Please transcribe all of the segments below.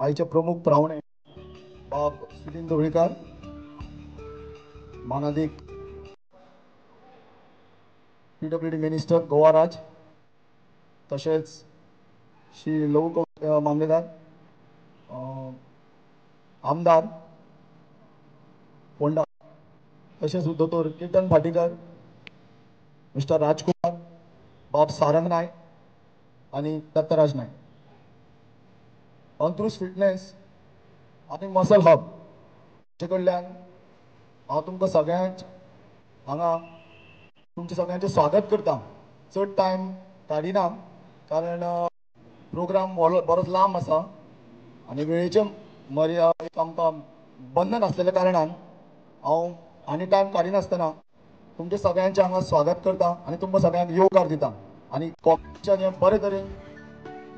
आयचे प्रमुख पाहुणे बाब Sudin Dhavalikar, मानादीक PWD minister Goa राज्य, तशेंच श्री लवू मामलेदार, आमदार फोंडा, तशेंच दोतोर किर्तन भाटीकर, मिस्टर राजकुमार, बाब सारंग नायक आनी दत्तराज नायक. अंत्रुज फिटनेस आनी मसल हब हाचे कडल्यान हांव तुमकां सगळ्यांक हांगा तुमचें सगळ्यांचें स्वागत करता. चड टायम काडिना कारण प्रोग्राम बरोच लांब आसा आनी वेळेचें मर्यादा आमकां बंधन आसलेल्या कारणान हांव आनी टायम काडिनासतना तुमचें सगळ्यांचें हांगा स्वागत करता आनी तुमकां सगळ्यांक येवकार दिता आनी कॉम्पिटिशन हें बरे तरेन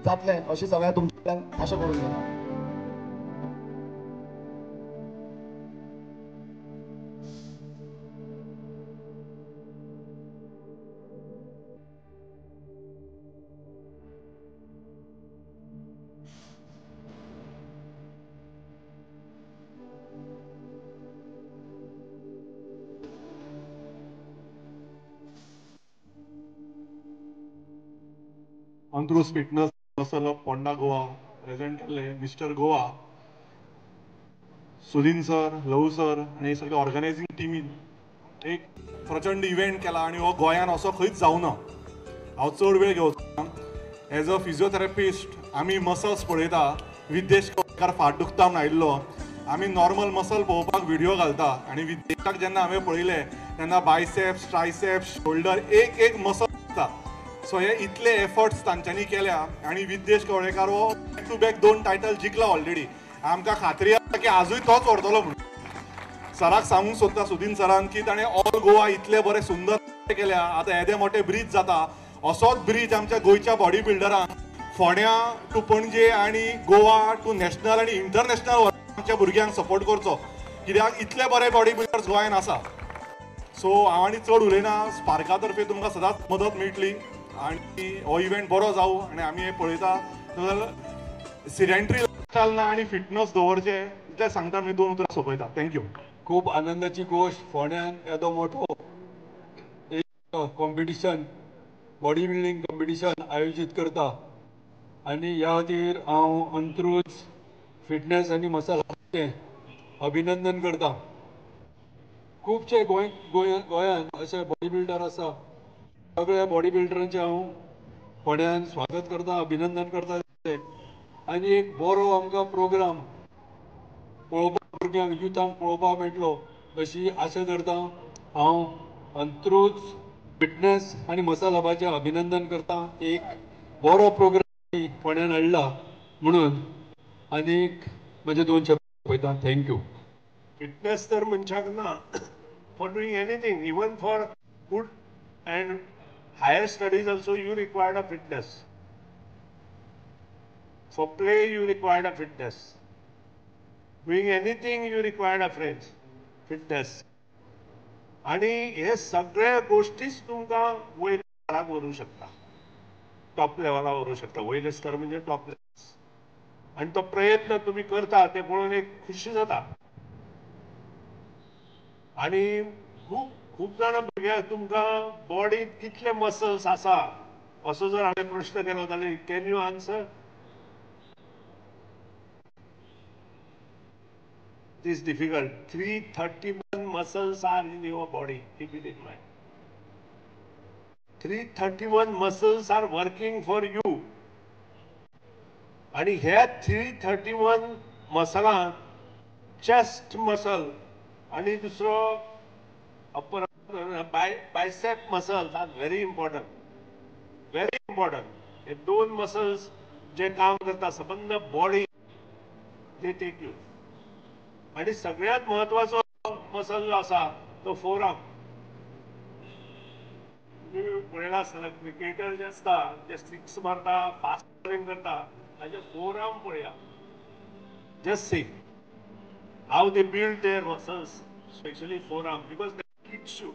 जातलें अशें सगळ्यांक तुमच्यान आशा करून घेता. Antruz fitness muscle of Ponda Goa present केल्ले mister Goa Sudin sir, Lavu sir आनी सगळे ऑर्गनायझींग टिमीन एक प्रचंड इव्हेंट केला आनी हो गोंयान असो खंयच जावना. हांव चड वेळ घेवचो ना. एज अ फिजियोथेरपिस्ट आमी मसल्स पळयता. विद्येश कवळेकार फाट दुखता म्हूण आयिल्लो, आमी नॉर्मल मसल पळोवपाक व्हिडियो घालता आनी विद्येशाक जेन्ना हांवें पळयलें तेन्ना बायसेप्स, ट्रायसेप्स, शोल्डर एक एक मसल आसता. सो हे इतले एफर्ट्स तांच्यांनी केल्या आनी विद्येश कवळेकार हो बॅक टू बॅक 2 टायटल जिखला ऑलरेडी. आमकां खात्री आसा की आजूय तोच व्हरतलो म्हणून. सराक सांगूंक सोदता सुदीन सरान की ताणें ऑल गोवा इतले बरे सुंदर केल्या. आतां येदे मोठे ब्रीज जाता, असोच ब्रीज आमच्या गोंयच्या बॉडी बिल्डरांक फोंड्या टू पणजे आनी गोवा टू नॅशनल आनी इंटरनॅशनल आमच्या भुरग्यांक सपोर्ट करचो, कित्याक इतले बरे बॉडी बिल्डर्स गोंयान आसा. सो हांव आनी चड उलयना. स्पार्का तर्फे तुमकां सदांच मदत मेळटली आनी हो इव्हेंट बरो जावं आनी आमी हें पळयता. सिडेंट्री लायफस्टायल ना आनी फिटनस दवरचें इतलें सांगता आनी 2 उतरां सोंपयता. Thank you. खूब आनंदाची गोश्ट, फोंड्यान येदो मोठो एक कॉम्पिटिशन, बॉडी बिल्डींग कॉम्पिटिशन आयोजीत करता आनी ह्या खातीर हांव अंत्रुज फिटनेस आनी मसल हबाचें अभिनंदन करता. खुबशे गोंयान अशे बॉडी बिल्डर आसा. सगळ्या बॉडी बिल्डरांचें हांव फोंड्यान स्वागत करता, अभिनंदन करता आनी एक बरो आमकां प्रोग्राम पळोवपाक भुरग्यांक, युथांक पळोवपाक मेळटलो अशी आशा धरता. हांव अंत्रुज फिटनेस आनी मसल हबाचें अभिनंदन करता. एक बरो प्रोग्राम फोंड्यान हाडला म्हणून आनीक म्हजे 2 शब्द पळयता. Thank you. Fitness तर मनशाक ना for doing anything, even for good and higher studies also you required a fitness. For play you required a fitness. Doing anything you required a fitness. आनी हे सगळ्या गोष्टीच तुमकां वयर स्तराक व्हरूंक शकता, टॉप लेवलाक व्हरूंक शकता. वयले स्तर म्हणजे टॉप लेवल. आनी तो प्रयत्न तुमी करता ते पळोवन एक खुशी जाता. आनी खूब खूब जाणां भुरग्यांक तुमकां बॉडींत कितले मसल्स आसा असो जर हांवें प्रश्न केलो जाल्यार can you answer? It is difficult. 331 muscles are in your body, keep it in mind. 331 muscles are working for you. आनी ह्या 331 मसलांत चेस्ट मसल आनी दुसरो upper bicep muscles are very important, very important. हे 2 मसल्स जे काम करता सबंद body they take you. आनी सगळ्यांत म्हत्वाचो मसल जो आसा तो फोरआर्म. तुमी पळयला आसतना क्रिकेटर जे आसता जे सिक्स मारता, फास्ट बॉलिंग करता, ताजे फोरआर्म पळया. Just see how they build their muscles, specially forearm, because kicks you.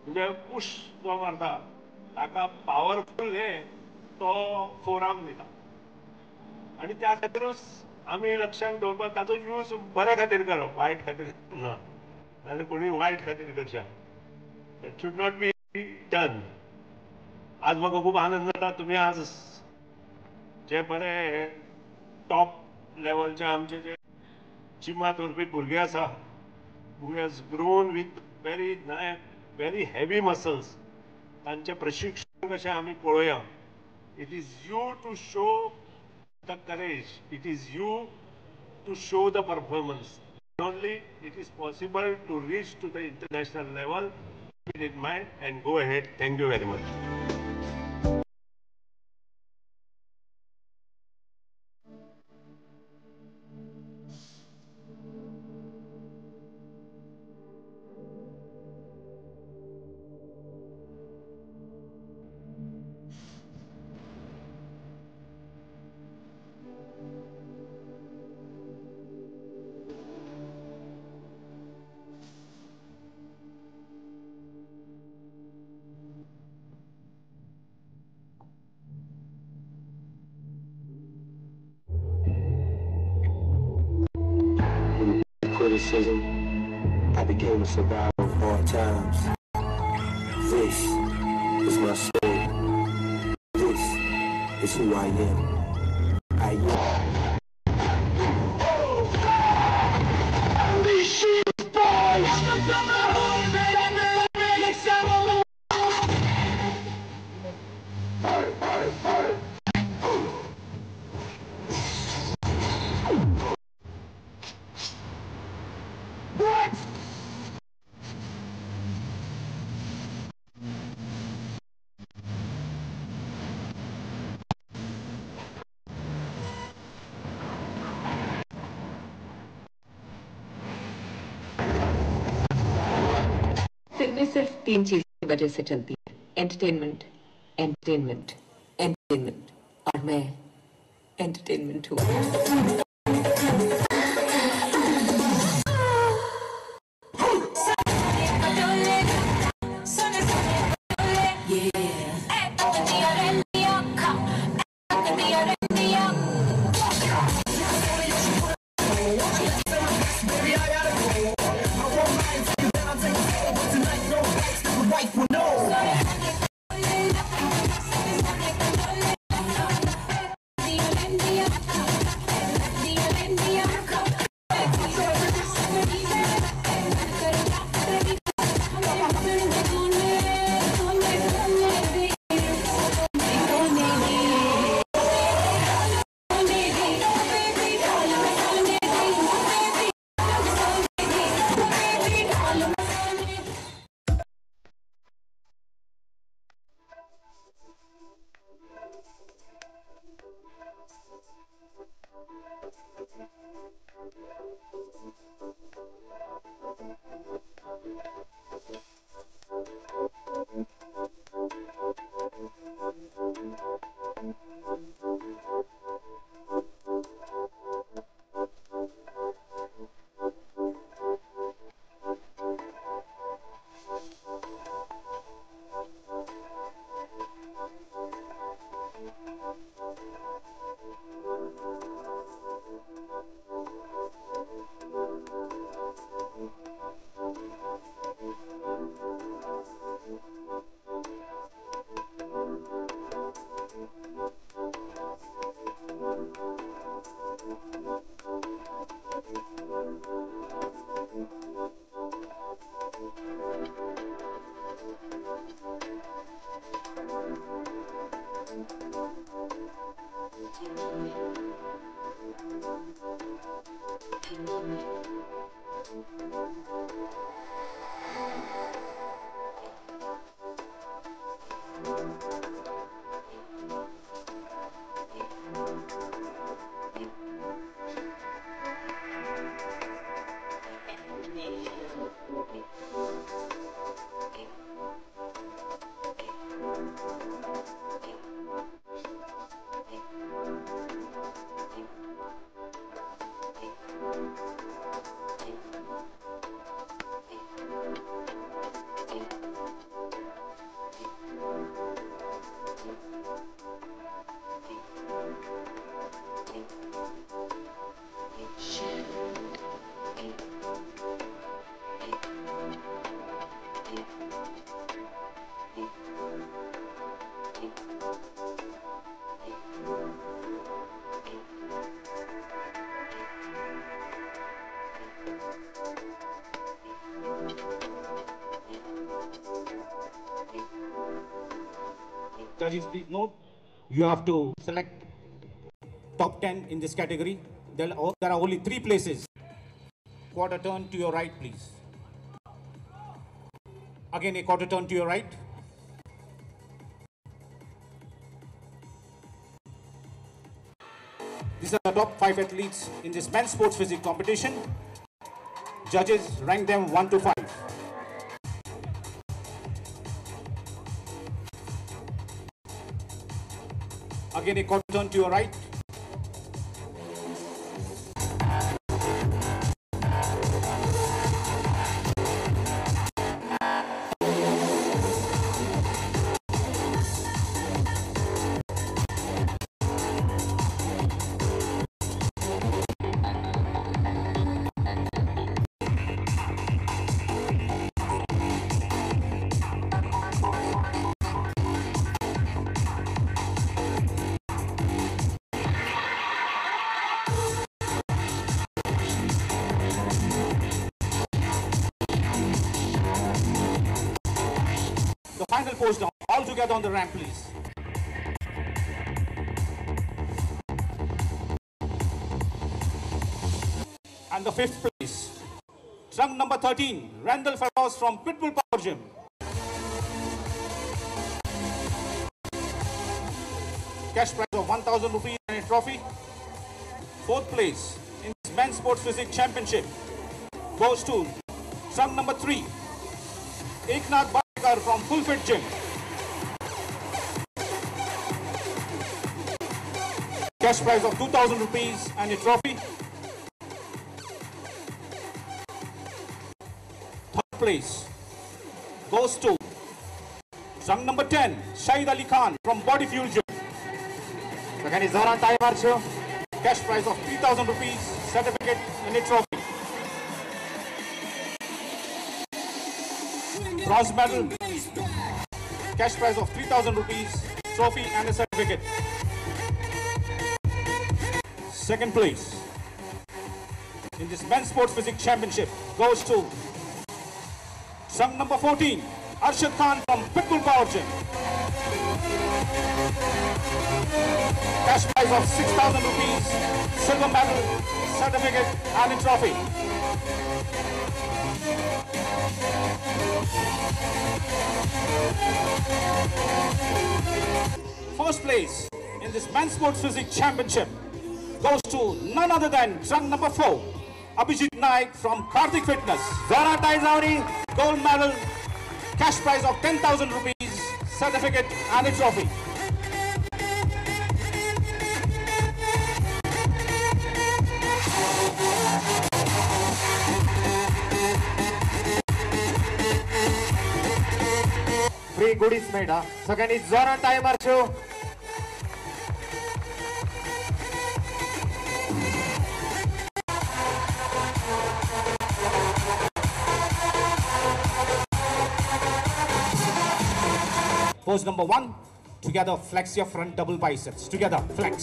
म्हणजे पुश जो मारता ताका पावरफूल हे तो फोरआर्म दिता. आनी त्या खातीरूच आमी लक्षांत दवरपाक ताचो यूज बऱ्या खातीर करप, वायट खातीर ना. नाजाल्यार कोणूय वायट खातीर करच्या. That should not be done. आज म्हाका खूब आनंद जाता तुमी आज जे बरे टॉप लेवलचे आमचे जे जिमात व्हरपी भुरगे आसा, who has grown with very very heavy muscles, तांचें प्रशिक्षण कशें आमी पळोवया. It is you to show the courage, it is you to show the performance. Only it is possible to reach to the international level. Keep it in mind and go ahead. Thank you very much. Criticism, I became a survivor of hard times. This is my story. This is who I am. I am. फिल्में सिर्फ तीन चीजों की वजह से चलती है, entertainment, entertainment, entertainment, और मैं entertainment हूँ। Judges, please note, you have to select top 10 in this category. There are only 3 places. Quarter turn to your right, please. Again, a quarter turn to your right. These are the top 5 athletes in this men's sports physique competition. Judges rank them 1 to 5. Again, a quarter turn to your right. The final pose down, all together on the ramp, please. And the 5th place, trunk number 13, Randall Ferros from Pitbull Power Gym. Cash prize of 1,000 rupees and a trophy. 4th place in this men's sports physique championship goes to trunk number 3, Eknath Bhatkar from Full Fit Gym. Cash prize of 2,000 rupees and a trophy. 3rd place goes to trunk number 10, Shahid Ali Khan from Body Fuel Gym. सगळ्यांनी जोरान ताळी मारच्यो. Cash prize of 3,000 rupees, certificate and a trophy. Bronze medal, cash prize of 3,000 rupees, trophy and a certificate. 2nd place in this men's sports physique championship goes to trunk number 14, Arshad Khan from Pitbull Power Gym. Cash prize of 6,000 rupees, silver medal, certificate and a trophy. 1st place in this men's sports physique championship goes to none other than trunk number 4, Abhijit Naik from Karthik Fitness. जोरान ताळी जावनी. Gold medal, cash prize of 10,000 rupees, certificate and a trophy. Free goodies मेळटा. सगळ्यांनी जोरान ताळी मारच्यो. Pose number 1, together flex your front double biceps. Together, flex.